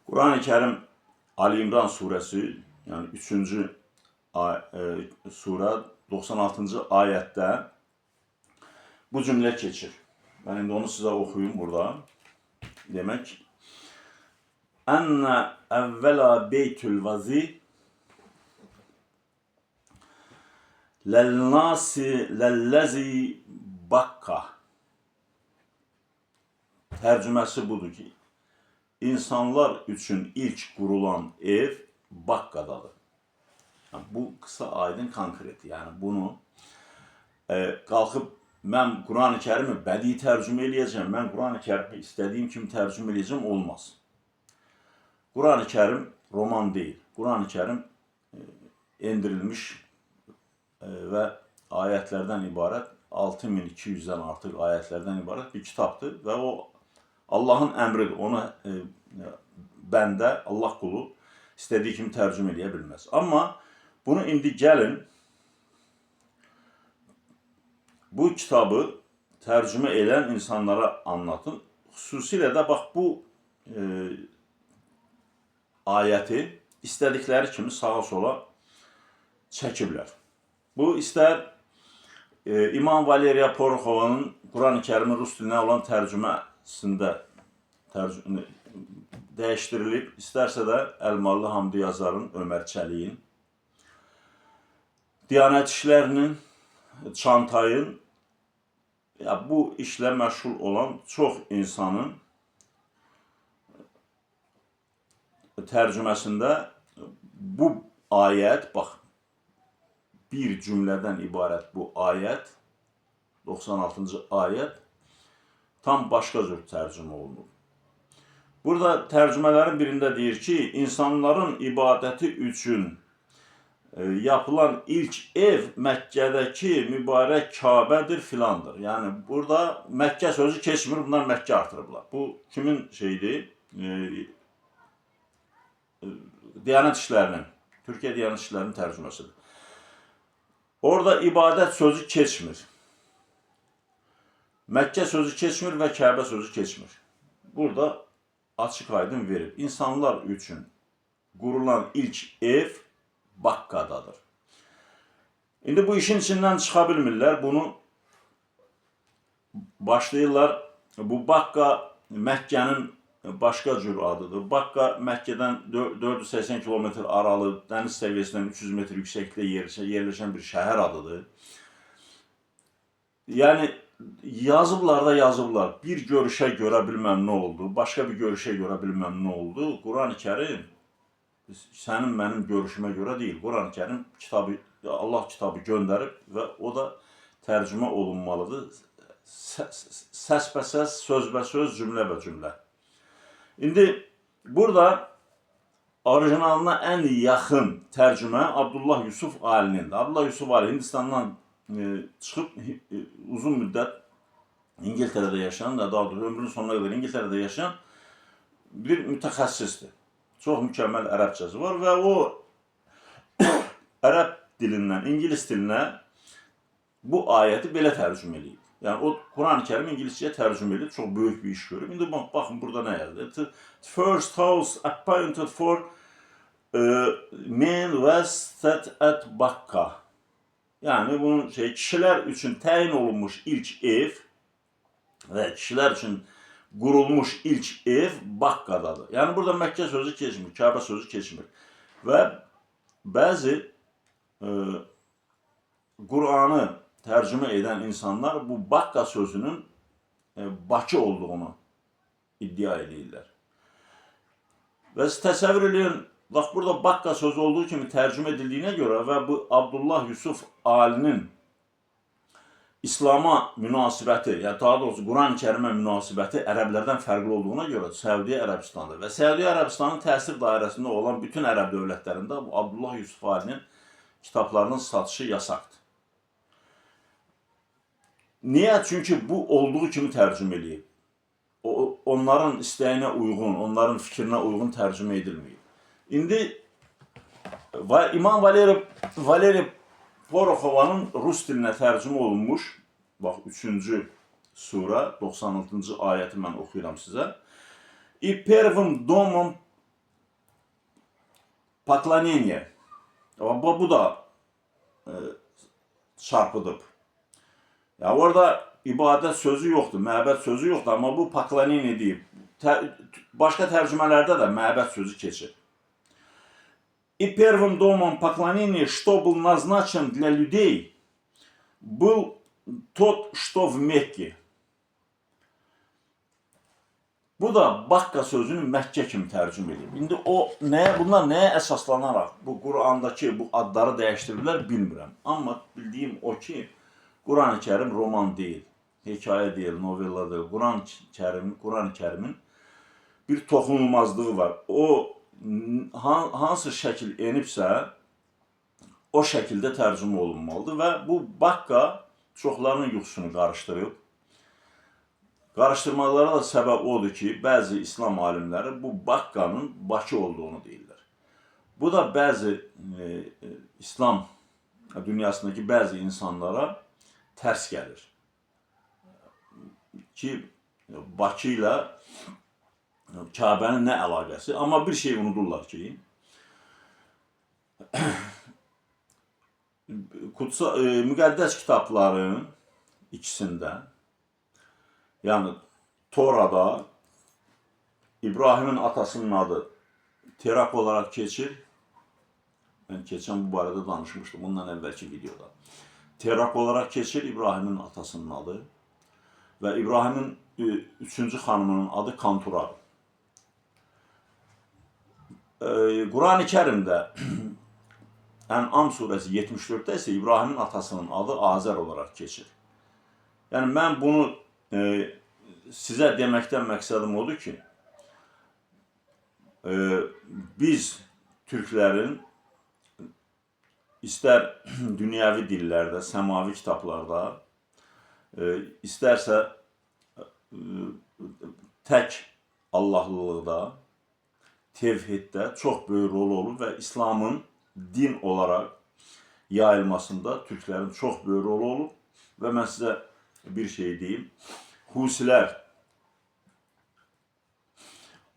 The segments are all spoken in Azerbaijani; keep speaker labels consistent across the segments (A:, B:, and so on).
A: Qurani Kərim Ali İmran surəsi, yəni 3-cü surə 96-cı ayətdə bu cümlə keçir. Mən indi onu sizə oxuyum burada. Demək, Ənə əvvəla beytül vazi ləlnasi ləlləzi Bakka. Tərcüməsi budur ki, insanlar üçün ilk qurulan ev Bakkadadır. Yəni, bu qısa, aydın, konkret. Yəni bunu qalxıb mən Qurani Kərimi bədii tərcümə eləyəcəm, mən Qurani Kərimi istədiyim kimi tərcümə eləyəcəm, olmaz. Qurani Kərim roman deyil. Qurani Kərim endirilmiş və ayətlərdən ibarət 6200-dən artıq ayətlərdən ibarət bir kitabdır və o Allahın əmridir. Onu bəndə, Allah qulu istədiyi kimi tərcümə eləyə bilməz. Amma bunu indi gəlin bu kitabı tərcümə edən insanlara anlatın. Xüsusilə də bax bu ayəti istədikləri kimi sağa sola çəkiblər. Bu istər İmam Valeriya Poroxovanın Quran-ı Kərimin rus dilinə olan tərcüməsində dəyişdirilib, istərsə də Əlmalı Hamdi Yazarın, Ömər Çəliyin, Diyanət İşlərinin, Çantayın, ya bu işlə məşğul olan çox insanın tərcüməsində bu ayət, bax, bir cümlədən ibarət bu ayət, 96-cı ayət, tam başqa cür tərcümə olunur. Burada tərcümələrin birində deyir ki, insanların ibadəti üçün yapılan ilk ev Məkkədəki mübarək Kabədir filandır. Yəni burada Məkkə sözü keçmir, bunlar Məkkə artırıblar. Bu kimin şeyidir? Diyanət İşlərinin, Türkiyə Diyanət İşlərinin tərcüməsidir. Orada ibadət sözü keçmir. Məkkə sözü keçmir və Kəbə sözü keçmir. Burada açıq aydın verib. İnsanlar üçün qurulan ilk ev Bakkadadır. İndi bu işin içindən çıxa bilmirlər. Bunu başlayırlar. Bu Bakka Məkkənin başqa cür adıdır. Bakka Məkkədən 480 kilometr aralı, dəniz səviyyəsindən 300 metr yüksəklikdə yerləşən bir şəhər adıdır. Yəni yazıblar da yazıblar. Bir görüşə görə bilməm nə oldu, başqa bir görüşə görə bilməm nə oldu. Qurani Kərim sənin mənim görüşümə görə deyil. Qurani Kərim kitabı, Allah kitabı göndərib və o da tərcümə olunmalıdır. Səsbəsəs, sözbəsöz, cümləbə cümlə. İndi burada orijinalına ən yaxın tərcümə Abdullah Yusuf Alinindir. Abdullah Yusuf Ali Hindistandan çıxıb uzun müddət İngiltərədə yaşayan, daha doğrusu ömrünün sonuna qədər İngiltərədə yaşayan bir mütəxəssisdir. Çox mükəmməl ərəbcəsi var və o ərəb dilindən ingilis dilinə bu ayəti belə tərcümə eləyib. Yəni o Quran-ı Kərim ingiliscəyə tərcümə edib, çox böyük bir iş görüb. İndi bax, baxın burada nə yazır. The first house appointed for men was set at Bakka. Yəni bunun şey kişilər üçün təyin olunmuş ilk ev və kişilər üçün qurulmuş ilk ev Bakkadadır. Yəni burada Məkkə sözü keçmir, Kəbə sözü keçmir. Və bəzi Qur'anı tərcümə edən insanlar bu Bakka sözünün Bakı olduğunu iddia edirlər. Və siz təsəvvür eləyin, bax burada Bakka sözü olduğu kimi tərcümə edildiyinə görə və bu Abdullah Yusuf Alinin İslama münasibəti, yəni daha doğrusu Quran-ı Kərimə münasibəti ərəblərdən fərqli olduğuna görə Səudiyyə Ərəbistanında və Səudiyyə Ərəbistanının təsir dairəsində olan bütün ərəb dövlətlərində bu Abdullah Yusuf Alinin kitablarının satışı yasaqdır. Niyə? Çünki bu olduğu kimi tərcümə eləyib. Onların istəyinə uyğun, onların fikrinə uyğun tərcümə edilməyib. İndi İmam Valeri Poroxovanın rus dilinə tərcümə olunmuş, bax 3-cü sura 96-cı ayəti mən oxuyuram sizə. И первым домом Поклонение. Bu da çarpıdıb. Ya orada ibadət sözü yoxdur, məbəd sözü yoxdur, amma bu поклонение deyib. Başqa tərcümələrdə də məbəd sözü keçir. И первым домом поклонения, что был назначен для людей, был тот, что в Мекке. Bu da Bakka sözünü Məkkə kimi tərcümə edib. İndi o nəyə, bunlar nəyə əsaslanaraq bu Qurandakı bu adları dəyişdiriblər bilmirəm. Amma bildiyim o ki, Quran-ı Kərim roman deyil, hekayə deyil, novella deyil. Quran-ı Kərimin bir toxunulmazlığı var. O hansı şəkil enibsə, o şəkildə tərcümə olunmalıdır və bu Bakka çoxlarının yuxusunu qarışdırıb. Qarışdırmalara da səbəb odur ki, bəzi İslam alimləri bu Bakkanın Bakı olduğunu deyirlər. Bu da bəzi İslam dünyasındakı bəzi insanlara tərs gəlir. Ki, Bakı ilə Kabənin nə əlaqəsi? Amma bir şey unudurlar ki, müqəddəs kitabların ikisində, yəni Torada İbrahimin atasının adı Terak olaraq keçir. Mən keçən bu barədə danışmışdım bundan əvvəlki videoda. Terak olaraq keçir İbrahimin atasının adı və İbrahimin üçüncü xanımının adı Kanturadır. Quran-ı Kərimdə Ən'am surəsi 74-də isə İbrahimin atasının adı Azər olaraq keçir. Yəni mən bunu sizə deməkdən məqsədim odur ki, biz türklərin istər dünyəvi dillərdə, səmavi kitablarda, istərsə tək Allahlılıqda, tevhiddə çox böyük rol olub və İslamın din olaraq yayılmasında türklərin çox böyük rolu olub və mən sizə bir şey deyim. Husilər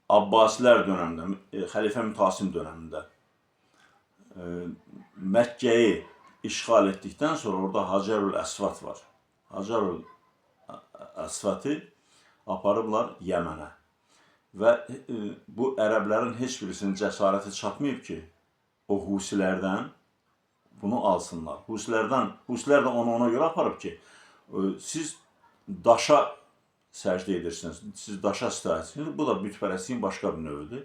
A: Abbasilər dönəmində, Xəlifə Mütasim dönəmində Məkkəyi işğal etdikdən sonra orada Hacerül Əsvat var. Hacerül Əsvatı aparıblar Yəmənə. Və bu ərəblərin heç birisinin cəsarəti çatmayıb ki, o Husilərdən bunu alsınlar. Husilər də onu ona görə aparıb ki, siz daşa səcdə edirsiniz, siz daşa sitayirsiniz. Bu da bütpərəstliyin başqa bir növüdür.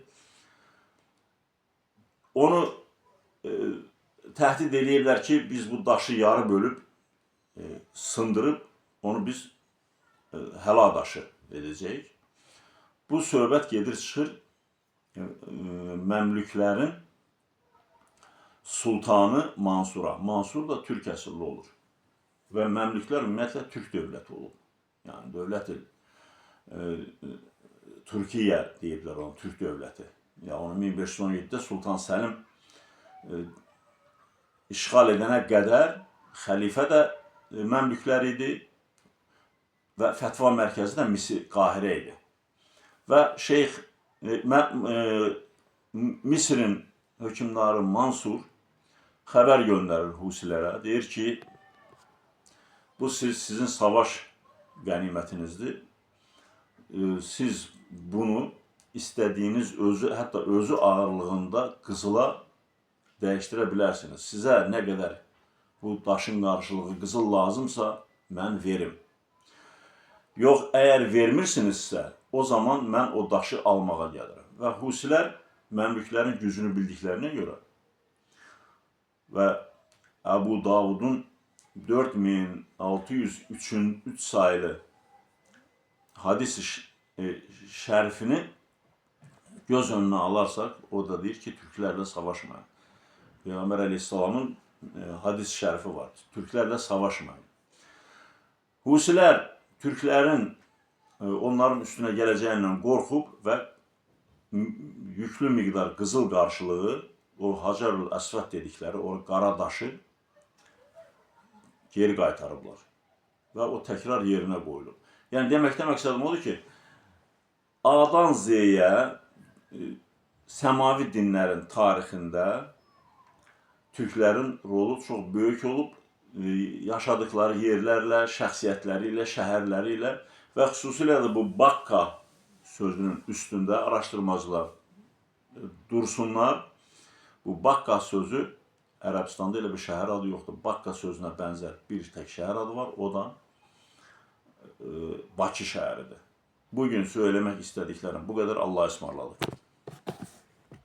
A: Onu təhdid eləyiblər ki, biz bu daşı yarı bölüb, sındırıb, onu biz həla daşı edəcəyik. Bu söhbət gedir, çıxır Məmlüklərin sultanı Mansura. Mansur da türk əsilli olur. Və Məmlüklər ümumiyyətlə türk dövləti olub. Yəni dövlət Türkiyə deyiblər ona, türk dövləti. Ya onu 1517-də Sultan Səlim işğal edənə qədər xəlifə də Məmlüklər idi və fətva mərkəzi də Misir, Qahirə idi. Və Şeyx Misirin hökmdarı Mansur xəbər göndərir Husilərə. Deyir ki, bu sizin savaş qənimətinizdir. Siz bunu istədiyiniz özü, hətta özü ağırlığında qızıla dəyişdirə bilərsiniz. Sizə nə qədər bu daşın qarşılığı qızıl lazımsa, mən verim. Yox, əgər vermirsinizsə, o zaman mən o daşı almağa gəlirəm. Və Husilər Məmlüklərin gücünü bildiklərinə görə və Əbu Davudun 4603-ün 3 sayılı hadis-i şərifini göz önünə alarsak, o da deyir ki, türklərlə savaşmayın. Peyğəmbər əleyhissalamın hadis-i şərifi var. Türklərlə savaşmayın. Husilər türklərin onların üstünə gələcəyindən qorxub və yüklü miqdar qızıl qarşılığı o Hacerül Əsvəd dedikləri o qara daşı geri qaytarıblar. Və o təkrar yerinə qoyulub. Yəni deməkdə məqsədim odur ki, A-dan Z-yə Səmavi dinlərin tarixində türklərin rolu çox böyük olub, yaşadıkları yerlərlə, şəxsiyyətləri ilə, şəhərləri ilə və xüsusilə də bu Bakka sözünün üstündə araşdırmacılar dursunlar. Bu Bakka sözü Ərəbistanda elə bir şəhər adı yoxdur. Bakka sözünə bənzər bir tək şəhər adı var. O da Bakı şəhəridir. Bugün söyləmək istədiklərim bu qədər. Allah'a ısmarladık.